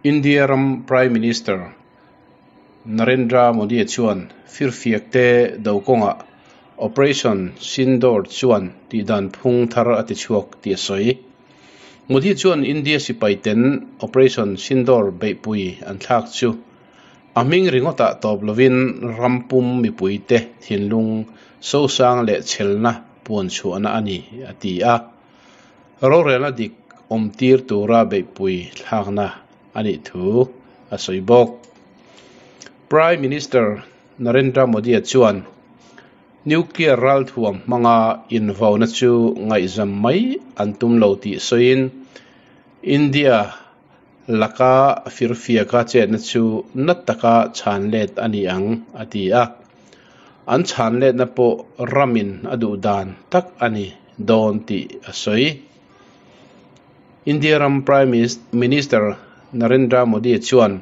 India ram Prime Minister Narendra Modi chuan firfiakte do kawngah Operation Sindoor chuan tihdan phung thar a tichhuak tih a sawi. Modi chuan India sipaiten Operation Sindoor beihpui an thlak chu a hming ringawtah tawp lovin ram pum mipuite thinlung sosang leh chhelna puan chhuahna a ni, a ti a. Rorelna dik awmtir tura beihpui thlakna a nih thu a sawi bawk. Prime Minister Narendra Modi chuan nuclear ralthuam hmanga invauna chu ngaihzam mai an tum lo tih sawiin India laka firfiaka chetna chu na taka chhan let a ni ang a ti a. An chhan letna pawh ramin a duh dan tak a ni dawn tih a sawi. India ram Prime Minister Narendra Modi chuan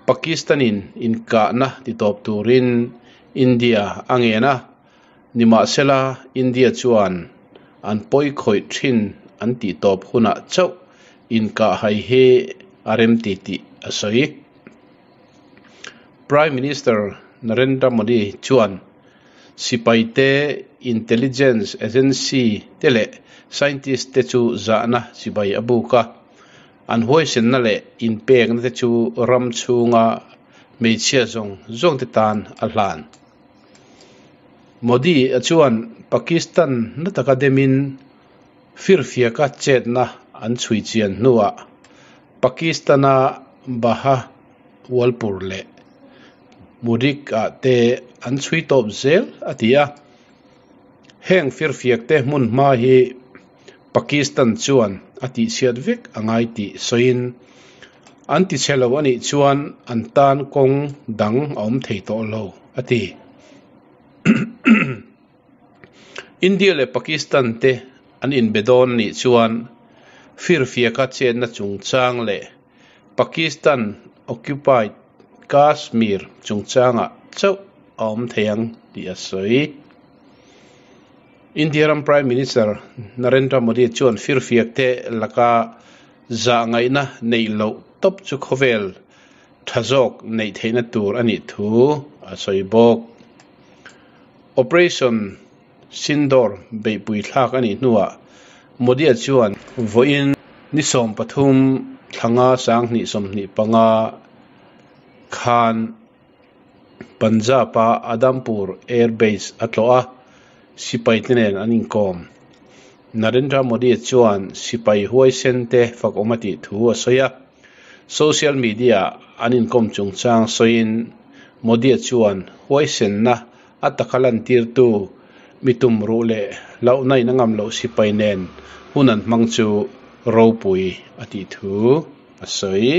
Pakistan-in inkahna titawp turin India a ngen a, nimahsela India chuan an pawi khawih thin an tihtawp hunah chauh inkahhai hi a remti tih a sawi. Prime Minister Narendra Modi chuan Sipaite, intelligence agency te leh scientist te chu zahna chibai a buk a. An huaisenna leh inpekna te chu ram chhunga hmeichhia zawng zawng te tan a hlan. Modi a chuan Pakistan na taka demin firfiaka chetna an chhui chian hnuah Pakistan-a Bahawalpur leh Murik ah te an chhui tawp zel a ti a. Heng firfiak te hmun hma hi Pakistan chuan a tihchhiat vek a ngai tih sawiin an ti chhe lo a nih chuan an tan kawng dang a awm thei tawh lo a ti. India leh Pakistan te an inbe dawn a nih chuan firfiaka chetna chungchang leh Pakistan occupied Kashmir chungchangah chauh a awm thei ang tih a sawi. India ram Prime Minister Narendra Modi chuan firfiakte laka zah ngaihna neih loh tawp chu khawvel tha zawk neih theihna tur a nih thu a sawi bawk. Operation Sindoor beihpui thlak a nih hnuah Modi-a chuan vawiin ni 13 thlanga 2025 khan Punjab-a Adampur Air Base a tlawh a, sipaite nen an inkawm. Narendra Modi chuan sipai huaisen te fakawm a tih thu a sawi a, social media-ah an inkawm chungchang sawiin Modi-a chuan huaisenna A taka lantirtu mi tum ruh leh hlauhna in a ngam loh sipai nen hun an hmang chu ropui a tih thu a sawi.